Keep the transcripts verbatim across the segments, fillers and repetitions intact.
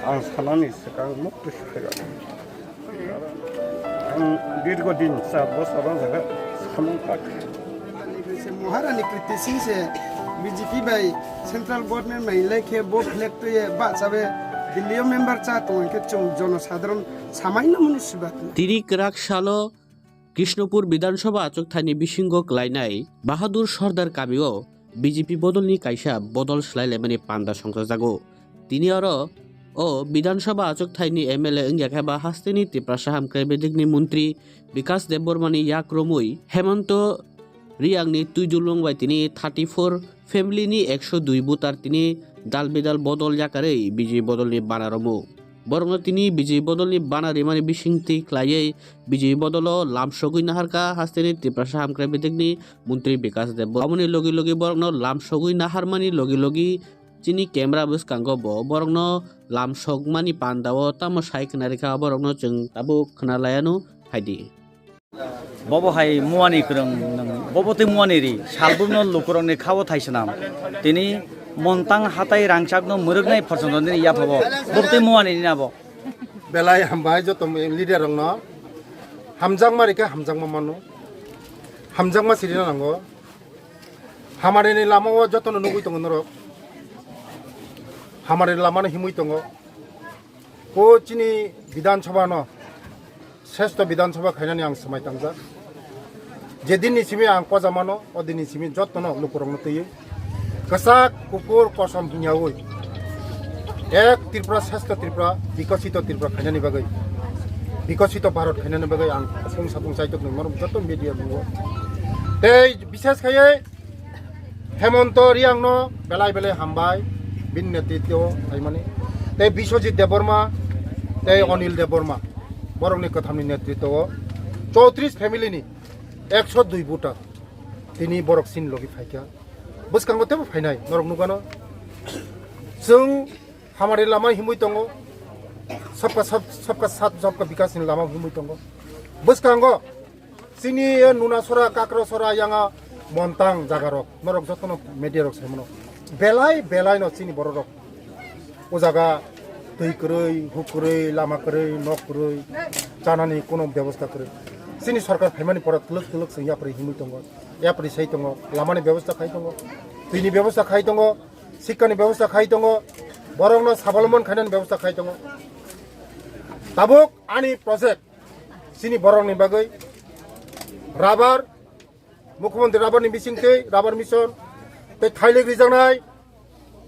Ang sanani swkang mukti swkang. Ang dirgo din char bosor o jaga samung kha. Maharani Kriti Singh se B J P bai central government mai lekhe bo flag twi bahcha be Delhi o member cha tong khe chwng jono sadharon samai no mani sibat. Tini kwrak salo Krishnapur Bidhan Sabha achukthani bisingo kwlainai Bahadur Sardar kamio B J P bodolni kaisa bodol swlailaimani panda songchajago. Tini oro o Bidhan Sabha achukthani M L A wngya khe ba hasteni Tiprasa hamkrai bedekni montri Bikas Debbarmani yak romwi Hemonto Riyangni twi dulung bai tini thirty four family ni ekso dui voter tini dal bidal bodol yakarwi B J P bodolni bana romo. Borokno tini B J P bodolni bana rimani bisingtwi khlaiwi B J P bodolo lamsogwi naharkha hasteni Tiprasa hamkrai bedekni montri Bikas Debbarma. Aboni logi logi borokno lamsogwi naharmani logi logi chini camera bwskango bo borokno lamsokmani pandao tamo sai khwnarikha borokno chwng tabuk khwnalaianw phaidi. Bobo hai muani kwrwng nwng, bobo tei muani ri, salbumno lukurokni khao thai swnam. Tini montang hatai rangchakno mwrwknai phorsongno nini yaphabo, bobo tei muani nini abo. Belai hambai joto leader rokno, hamjakma rikhe hamjakma mano, hamjakma sirina nango. Hamarini lamao jotono nugui tongo norok, hamarini lamano himui tongo. O chini Bidhan Sabha no sreshto Bidhan Sabha khainani ang swmai tangjak. Je din ni simi ang koja mano, o din ni simi jotto no lukurokno twiwi kwchak kuphur kosom hwnyawi ek Tripura sreshto Tripura, bikosito Tripura khainani bagwi, bikosito Bharat khainani bagwi ang khung sapung chaitok nung mano jotto media nungo. Tei bishes khaiwi Hemonto Riyangno belai belai hambai, bini netritwo phaimani. Tei Biswajit Debbarma, tei Anil Debbarma, borokni kwthamni netritwo chowtris family ni ekso dui voter tini borok chini logi phaikha. Bwskango teibo phainai, norok nukano. Chwng hamari lama himwi tongo, sabka sab-, sabka sat, sabka bikas ni lama himwi tongo. Bwskango Chini Nunasora, Kakrasora, yanga montang jaga rok, norok jotono media rok sai mano. Belai belai no chini borok rok. O jaga twi kwrwi, huk kwrwi, lama kwrwi, nok kwrwi, chanani kono bebosta kwrwi. Chini sorkar phaimani pora twlwk twlwk chwng yapri himwi tongo, yapri sai tongo, lamani bebosta khai tongo, twini bebosta khai tongo, sikkani bebosta khai tongo, borokno sabalomon khainani bebosta khai tongo. Tabuk ani project chini borokni bagwi rubber, Mukhyamantri rubber ni bisingtwi rubber mission, tei thailik rijaknai,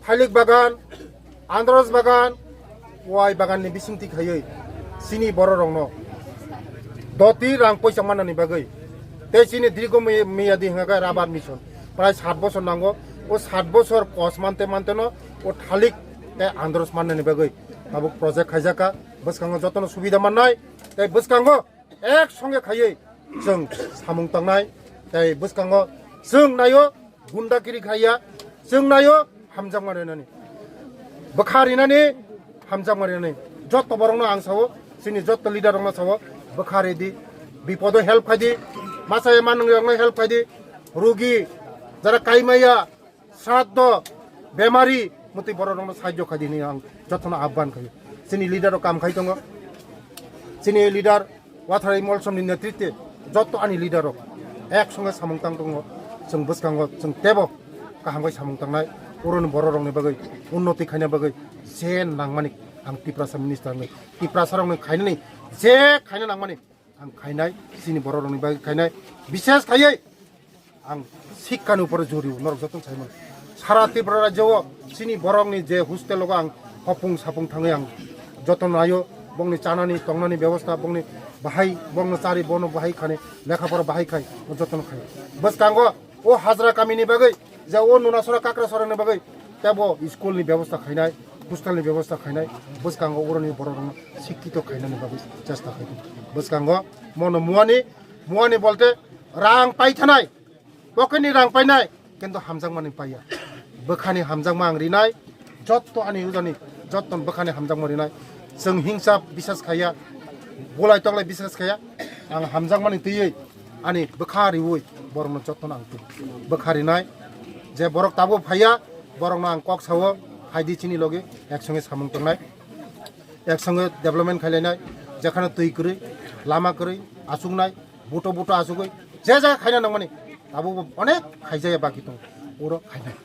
thailik bagan, andros bagan, wai bagan ni bisingtwi khaiwi chini borok rokno doti rang poisa mannani bagwi tei chini dirgo mi-, miyadi hwnka khe rubber mission prai sat bosor nango. O sat bosor kos mante mante no o thalik tei andros mannani bagwi tabuk project khaijak kha. Bwskango jotono subida mannai tei bwskango ek songe khaiwi chwng samung tangnai, tei bwskango chwng naio gundagiri khaiya, chwng naio hamjakma rinani, bwkha rinani, hamjakma rinani. Jotto borokno ang sao, chini jotto leader rokno sao, bwkha ridi, bipodo help khaidi, masa manwng rokno help khaidi, rugi jara kaimaya, sraddho, bemari, mutwi borok rokno sahajjo khai di hwnwi ang jotono ahban khaio. Chini leader rok kam khai tongo. Chini leader Watharai Molsom ni netritwe jotto ani leader rok ek songe samung tang tongo. Chwng bwskango chwng tebo kaham khai samung tangnai. Oroni borok rokni bagwi unnoti khaina bagwi je nangmani ang Tiprasa minister ni, Tiprasa rokni khainani je khaina nangmani ang khainai, chini borok rokni bagwi khainai, bishes khaiwi ang sikkani upore jori o, norok jotono sai mano. Sara Tripura rajyo o chini borokni je hostel logo ang hopung sapung thangwi ang jotono naio, bongni chanani tongnani bebosta, bongni bahai, bongno chari, bono bahai khani, lekha pora bahai khai, o jotono khai. Bwskango o hajra kamini bagwi, je o Nunasora Kakrasora ni bagwi tebo school ni bebosta khainai, hostel ni bebosta khainai, bwskango oroni borok rokno sikkito khainani bagwi chesta khaidi. Bwskango mono muani, muani bolte rang paithanai, pocket ni rang painai, kintu hamjakmani paiya. Bwkhani hamjakma ang rinai, jotto ani ujani, jotto bwkhani hamjakma rinai. Chwng hingsa bisas khaiya, bolai toklai bisas khaiya, ang hamjakmani twiwi ani bwkha riwi borokno jotono ang twi bwkha rinai. Je borok tabuk phaiya, borokno ang kok sao, phaidi chini logi, ek songe samung tongnai. Ek sange development khailainai, jekhano twi kwrwi, lama kwrwi, achuknai, buto buto achugwi, je jaga khaina nangmani, tabukbo onek khaijaya baki tongo, oro khainai.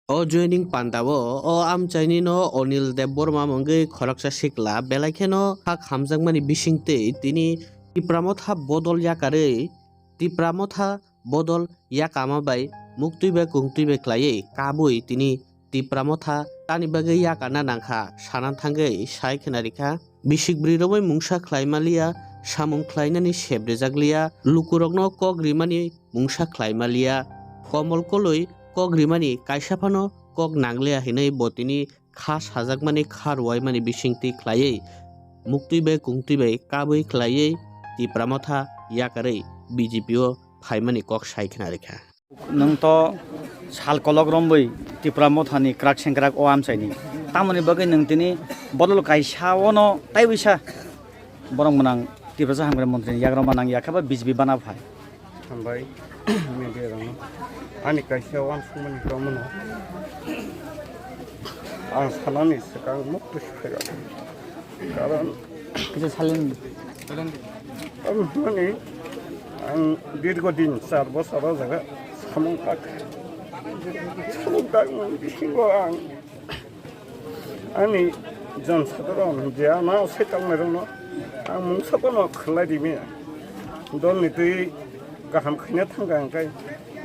O joining pandao o amchaini no Anil Debbarma mungwi khoroksa sikla, belai kheno kha khamjakmani bisingtwi tini Tipra Motha bodol yakarwi, Tipra Motha bodol yakama bai muktwi bai kungtwi bai khlaiwi kabui tini Tipra Motha tani bagwi yakarna nangkha sana thangwi sai khna rikha. Bisik bwrwi romwi mungsa khlai maliya, samung khlainani sep rijak liya, lukurokno kok rimani mungsa khlai maliya, komol kolwi kok rimani kaisa phano kok nangliya hinwi bo tini kha sajakmani kha ruwaimani bisingtwi khlaiwi muktwi bai kungtwi bai kabui khlaiwi Tipra Motha yakarwi B J P o phaimani kok sai khna rikha. Nwng to sal kolok romwi Tipra Mothani kwrak sengkrak o amchaini. Tamoni bagwi nwng tini bodol kaisa ono taiwisa borok mwnang Tiprasa Hamkrai Montri ni yagroma nang yakha ba B J P bana phai. Hambai media rokno. Ani kaisa uansukmani tongmano ang sanani swkang mukti swkang. Karon kisa silent. Ang hwnmani ang dirgo din char bosor o jaga samung tak samung tak bisingo ang ani jon sadharon je ano saitok nairokno ang mungsa bono khwlai rimaya. Dolni twi kaham khaina thangkha hwnkhe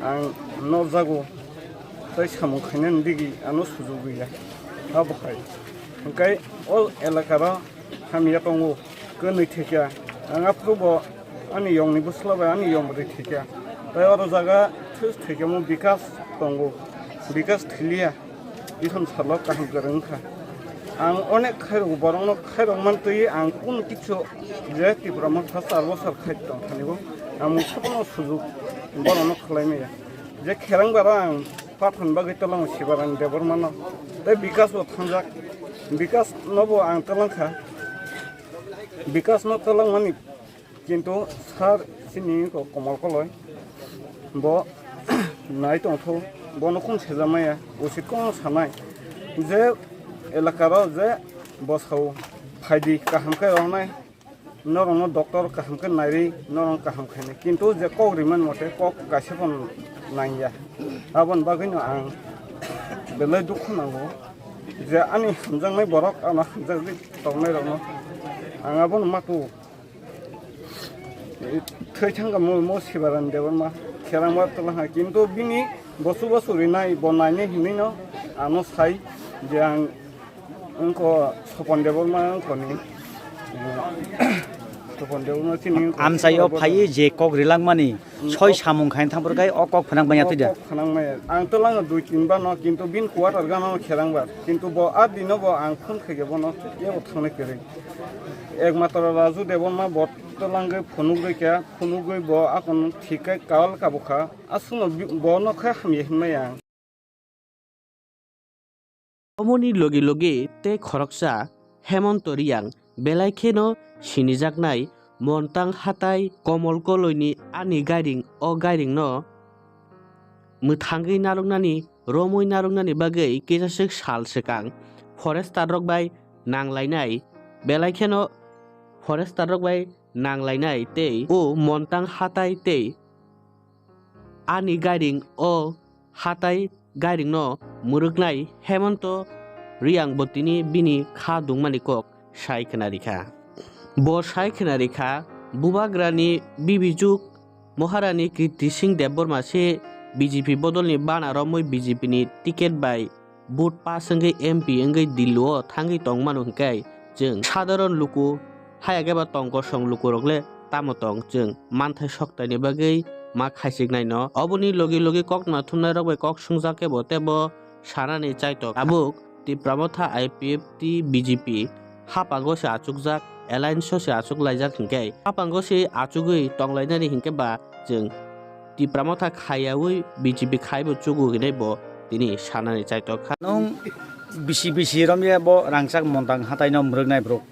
ang nokjago tei samung khainani digi ano sujuk rwya. Abo hai hwnkhe o elakaro hamya tongo, kwnwi thwikha. Ang aphuru bo ani yongni bwsla bai ani yong bwrwi thwikha. Tei oro jaga thwis thwikha mo bikas tongo, bikas thwiliya. Itham salo kaham kwrwng wngkha. Ang onek khairok borokno khairok mantwi ang kunu kichu je Tipra Motha char bosor khai tongthanibo ang mungsa bono sujuk borokno khwlai maya. Je kherang bara ang Pathan bagwi twlang Sibaran Debbarmano tei Bikas bo thangjak. Bikas nobo ang twlang kha. Bikas no twlang mani kintu sir chini ko Komol Koloi bo nai tongthu bono khum sejamaya usit kong sanai je elakaro je bosao phaidi kaham khe rongnai. Norokno doctor kaham khe nairwi norok kaham khainai, kintu je kok rimani mote kok kaisa phano nangya. Aboni bagwino ang belai dukhu nango je ani hamjaknai borok ano hamjakgwi tongnairokno ang abono matu thwi thangkha mo, mo Sibaran Debbarma kherangma twlang ha, kintu bini bosu bosu rinai bo nainai hinwino ano sai je ang Wngkha Sopon Debbarma wngkhani, eh, Sopon Debbarma chini wngkha Amchaio Sopon phaiwi je kok rilangmani, mm, soi kok samung khaina thangphuru khai o kok phnang manya twi da. Kok phnang maya. Ang twlang dui tin bano, kintu bini quarter gano kherang ba. Kintu bo a dino bo ang phone khaikhe bono, yabo thangnai kwrwi. Ekmatro Raju Debbarma bo twlangwi phunugwi kha, phunugwi bo akon thik khe kal kabukha. Aswkno bi-, bono khe hamya hinmaya ang. Omoni logi logi tei khoroksa Hemonto Riyang belai kheno sinijaknai Montang hatai Komol Koloini ani gairing o gairingno mwthangwi narwknani, romwi narwknani bagwi kisaswk sal swkang forester rok bai nanglainai, belai kheno forester rok bai nanglainai tei o Montang hatai tei ani gairing o hatai gairingno mwrwknai Hemonto Riyang bo tini bini kha dungmani kok sai khna rikha. Bo sai khna rikha, Bubagrani bibijuk Maharani Kirti Singh Debbarma se B J P bodolni bana romwi B J P ni ticket bai vote pass wngwi M P wngwi Delhi o thangwi tongmano hwnkhe chwng sadharon luku, haya khe ba tong kosong lukurok le tamo tong, chwng manthai soktaini bagwi ma khaichiknaino. Oboni logi logi kok nathumnairok bai kok swngjak khe bo tei bo sanani chaitok tabuk Tipra Motha I P F T B J P haphango se achukjak, alliance o se achuk laijak hinkhe haphango se achugwi tonglainani hinkhe ba chwng Tipra Motha khaiyaui B J P khaibo chugo hinwi bo tini sanani chaitok kha. Nwng bisi bisi romya bo rangchak Montang hataino mwrwknai borok.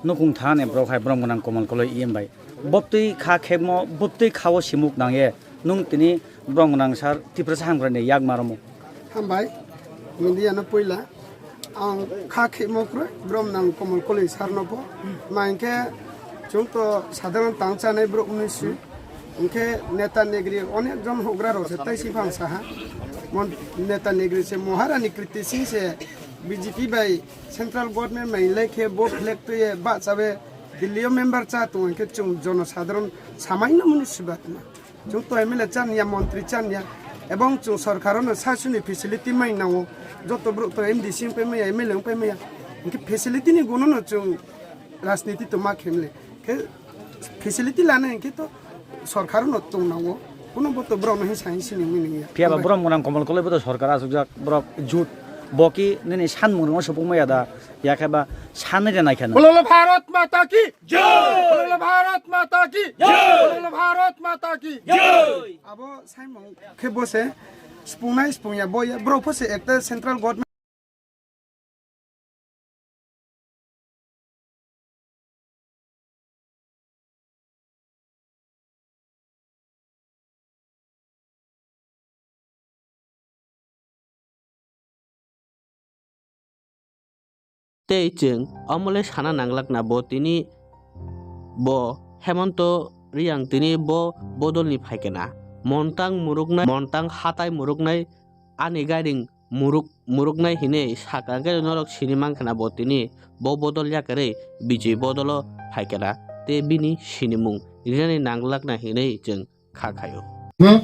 Nukung thani borok hai borok mwnang Komol Koloi E M bai. Bobtwi kha khekmo, bobtwi khao simuk nangye. Nwng tini borok mwnang sar Tiprasa Hamkrai ni yak ma romo. Hambai, media no puila. Ang kha khemo kwrwi, brom nang Komol Koloi sir no pho. Ma hinkhe chwng to sadharon tang chanai borok wngwi si. Hinkhe neta negri onek jon hougra rok se tai si phang saha. Mon neta negri se Maharani Kriti Singh se B J P bai central government mai lai khe bo flag twi ba chabe Delhi o member cha tong hinkhe chwng jono sadharon samai no muni sibatma. Chwng to M L A chaniya, montri chaniya, ebong chwng sorkar no sasuni facility mai nango, joto borok to M D C wngpai maya, M L A wngpai maya, hinkhe facility ni guno no chwng rajniti to ma khe mle, khe facility lana hinkhe to sorkar no tong nango, kuno bo to borok no hinsa hinsini wngwi nangya. Phiya ba borom gwnang Komol Koloi bo to sorkar asukjak, borok jut, bo ki nini sanmung rwngma supung maya da, yakhe ba sanwi rwnai khe no. Bolo Bharat Mata ki Jai! Bolo Bharat Mata ki Jai! Bolo Bharat Mata ki Jai! Abo saimung khe bo se, spongnai spongya bo ya, borok pho se ekta central government. Tei chwng omo le sana nanglakna bo tini bo Hemonto Riyang tini bo bodolni phaikena. Montang muruknai, montang hatai muruknai ani gairing muruk, muruknai hinwi saka hwnkhe norok sini mankha na bo tini bo bodol yakarwi Bijoi bodolo phaikha na tei bini sinimung rinani nanglakna hinwi chwng kha khaio. Bo,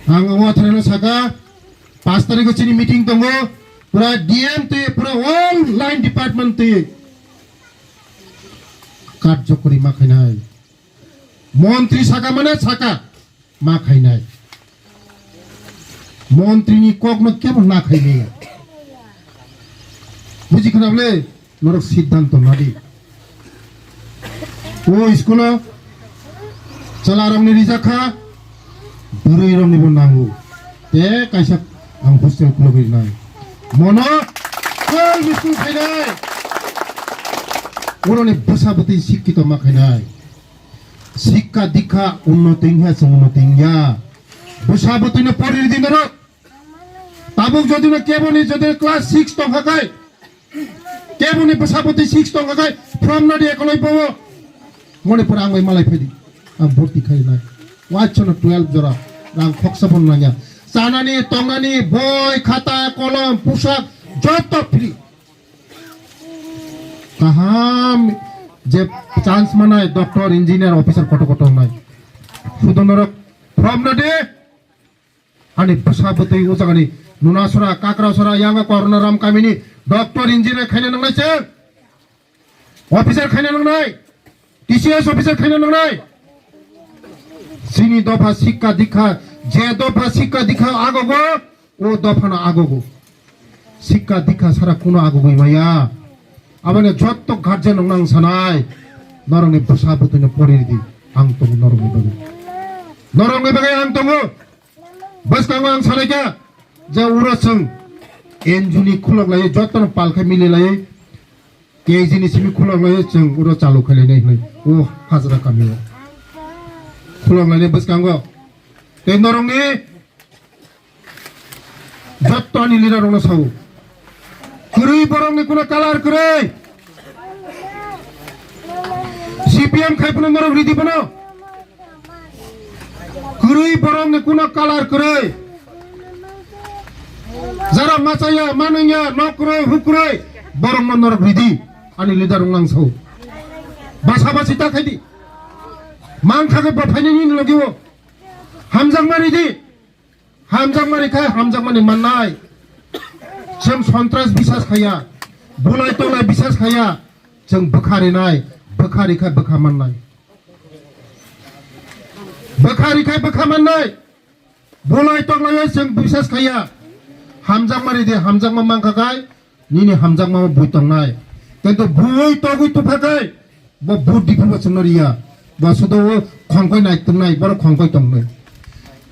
ang omo atharano saka, paanch tarikho chini meeting tongo, pura D M twi, pura all line department twi karjokori ma khainai. Montri saka mane saka. Ma khainai. Montri ni kok no kebo na khainai. Buji khna bole, norok siddhanto nadi. O school o chwla rok ni rijak kha, bwrwi rok ni bo nango. Te kaisa ang hostel khulogwi nai. Mono kol school khainai. Oro ni bwsa bwtwi sikkito ma khainai. Sikka dikha unnoti wngya, chwng unnoti wngya. Bwsa bwtwino pori ridi norok. Tabuk jodi no keboni jodi class six tongkha kai, keboni bwsa bwtwi six tongkha kai, from nadi ekoloi bowo. Moni pore ang bai malai phaidi. Ang bhorti khai nai. Wachono twelve jora. Rang khoksa pon nangya. Chanani, tongnani, boi, khata, kolom, pusak, joto free. Kaham je chance manai doctor, engineer, officer koto koto wngnai. Sudo norok from na de. Ani bwsa bwtwi o jagani Nunasora, Kakrasora, Yanga Korona Ram kamini doctor, engineer khaina nangnai se. Officer khaina nangnai. T C S officer khaina nangnai. Chini dopha sikka dikha, je dopha sikka dikha agogo, o dophano agogo. Sikka dikha sara kuno agogwi maya. Aboni jotto guardian rokno ang sanai. Norokni bwsa bwtwino pori ridi. Ang tongo norokni bagwi. Norokni bagwi ang tongo. Bwskango ang sanai kha. Je uro chwng N G O ni khulok laiwi, jottono pal khe mili laiwi. K G ni simi khulok lai chwng uro chalu khailai nai hinwi o hajra kami o khulok lai bwskango tei norokni jottoni leader rokno sao kwrwi borokni kuno kalar kwrwi C P M khai phano norok ridi phano. Kwrwi borokni kuno kalar kwrwi. Jara machaya, manwngya, nok kwrwi, huk kwrwi, borokno norok ridi. Ani leader wng nang sao. Basa basi ta khaidi. Mang kha khe bo phainani logi o. Hamjakma ridi. Hamjakma rikha, hamjakmani mannai. Chwng sontras bisas khaya. Bulai tolai bisas khaya. Chwng bwkha rinai. Bwkha rikha, bwkha mannai. Bwkha rikhai bwkha mannai. Bulai toklaiwi chwng bisas khaiya. Hamjakma ridi, hamjakma mankha khai nini hamjakma bui tongnai. Kintu bui togwi tupha khai bo vote diphirbo chwngno riya. Bo sudo o khongkoi nai tongnai, borok khongkoi tongnai.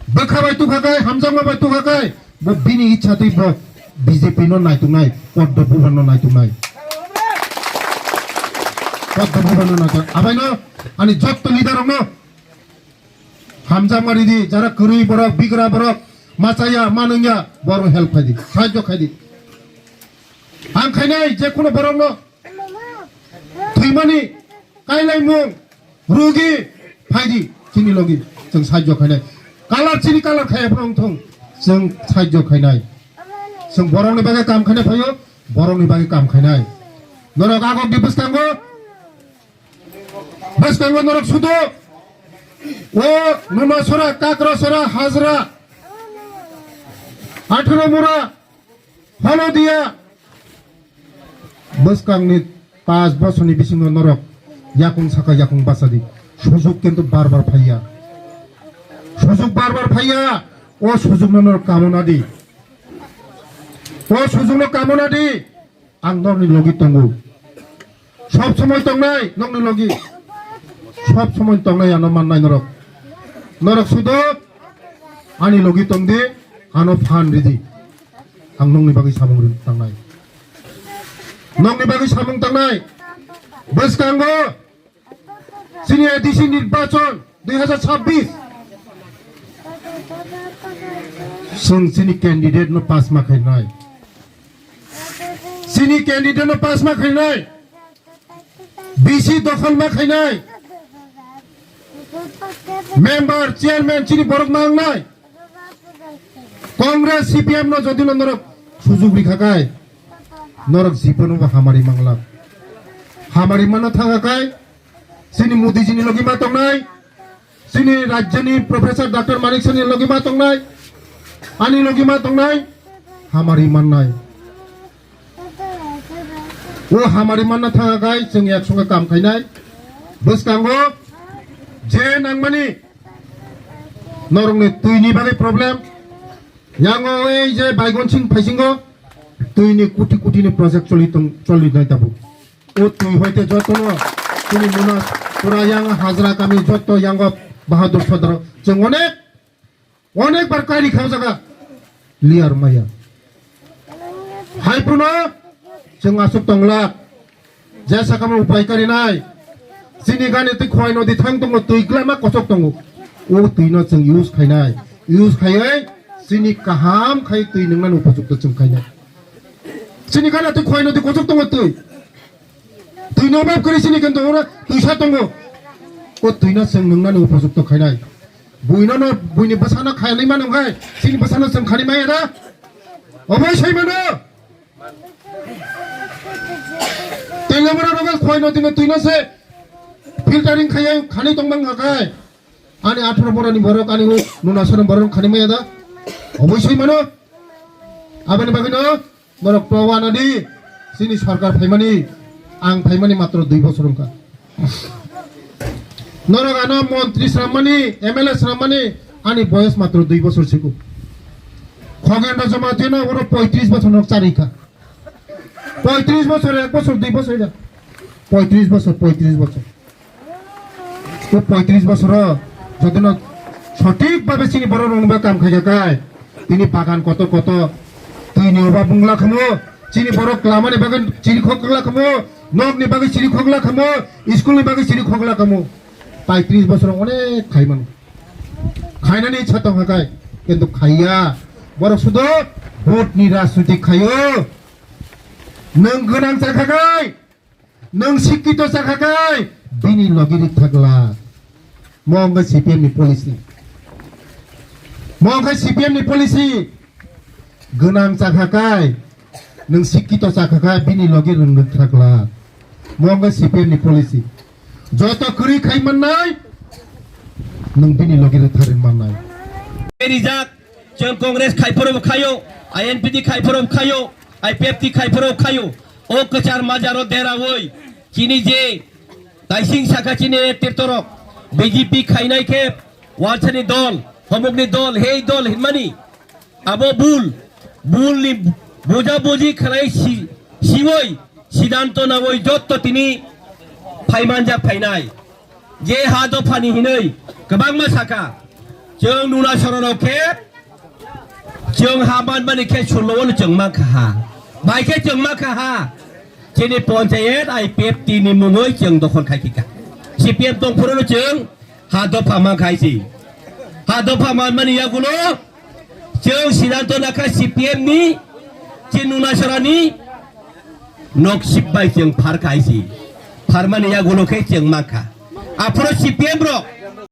Bwkha bai tupha khai, hamjakma bai tupha khai, bo bini ichha twi bo B J P no naituknai, Padma Bhuban no naituknai. Padma Bhuban no naituk. Abaino ani jotto leader rokno hamjakma ridi, jara kwrwi borok, bigra borok, machaya, manwngya, borok help khaidi, sahajyo khaidi. Ang khainai je kuno borokno thwimani kailaimung rugi phaidi chini logi chwng sahajyo khainai. Kalar chini kalar khaiya phano wngthung chwng sahajyo khainai. Chwng borokni bagwi kam khainai phaio, borokni bagwi kam khainai. Norok agokni bwskango, bwskango norok sudo o Numasora, Kakrasora, Hajra, Atharo Mura, Holodia bwskangni panch bosorni bisingo norok yakung saka yakung bachadi. Sujug kintu bar bar phaiya. Sujug bar bar phaiya. O sujugno norok kamona di. O sujugno kamona di. Ang norokni logi tongo. Sob somoi tongnai nokni logi. Sob somoi tongnai ano mannai norok. Norok sudo ani logi tongdi, ano phan ridi. Ang nokni bagwi samung ri-, tangnai. Nokni bagwi samung tangnai. Bwskango chini A D C nirbachon dui hazar chabbish. Chwng chini candidate no pass ma khainai. Chini candidate no pass ma khainai. B C dokhol ma khainai. Member, chairman chini borok ma wngnai. Congress, C P M no jodi no norok sujug rikha kai, norok jibono bo hamari manglak. Hamari manna thanga kai, chini Modi jini logi ma tongnai, chini rajyoni Professor Doctor Manik Sani logi ma tongnai, ani logi ma tongnai, hamari mannai. O hamari manna thanga kai chwng yak songe kam khainai. Bwskango je nangmani norokni twini bagwi problem. Yango ei je Baigon Singh phaisingo twini kuti kuti ni project choli tong, choli nai tabuk. O twi hoite jotono chini muna pura yang hajra kami joto yango Bahadur Sodro chwng onek Onek bar kari khao jaga liar maya. Hai puno chwng asuk tongla. Jesa kamo upai kari nai. Chini gani twi khwai nodi thang tongo, twi glama kosok tongo. O twi no chwng use khainai. Use khaiwi chini kaham khai twi nwngnani upojukto chwng khainai. Chini gana twi khwai nodi kosok tongo twi. Twi no bab kari chini kan tongo, twi sa tongo. O twi no chwng nwngnani upojukto khainai. Buino no, buini bwsano khainai mano khai, chini bwsano chwng khani maya da. Obo sai mano. Tengla mano rogal khoi no tino twi no se filtering khaya khani tong mang khai. Ani atharo borani borok ani o nuna sono borok khani maya da. Obo sai mano. Abani bagwi no Norok to wana di, chini sorkar phaimani, ang phaimani matro dui bosor wngkha. Norok ano montri srammani, M L A srammani, ani boyos matro dui bosor siko. Khogendra Jamatia no oro poitris bosor nok charikha. Poitris bosor, ek bosor, dui bosor ya. Poitris bosor, poitris bosor. O poitris bosoro jodino sothik bhabe chini borok rokno ba kam khaikha kai, tini bagan kotor kotor, twi ni oba bungla khamo, chini borok lamani bagwi chiri khokla khamo, nokni bagwi chiri khokla khamo, school ni bagwi chiri khokla khamo. Poitris bosoro onek khaimano. Khainani ichha tongkha kai, kintu khaiya. Borok sudo vote ni rajniti khaio. Nwng gwnang chakha kai, Nwng sikito chakha kai, bini logi rik thakla. Mo wngkha C P M ni policy. Mo wngkha C P M ni policy. Gwnang chakha kai, nwng sikito chakha kai, bini logi nwng rik thakla. Mo wngkha C P M ni policy. Joto kwrwi khai mannai, nwng bini logi rik thari mannai. Rijak, chwng Congress khai phoro khaio, I N P T khai phoro khaio, I P F T khai phoro khaio. O kwchar majaro derawi chini je taising saka chini tirtorok B J P khainai khe walsani dol, homokni dol, hei dol hinmani abo bul, bulni boja boji khlai si, siwoi sidanto nawoi jotto tini phaimanja phainai. Je ha dophani hinwi kwbangma saka, chwng nuna sororok khe, chwng ha manmani khe sullo wano chwng mankha ha. Bai khe chwng mankha ha. Chini ponchayet I P F T ni mungwi chwng dokhon khai khika. C P M tongphuru chwng ha dopha mankhai si. Ha dopha manmani yagulo chwng sidanto nakha C P M ni, chini nuna sorani, Nok sip bai chwng phar kha hai si. Pharmani yagulo khe chwng mankha. Aphuru C P M rok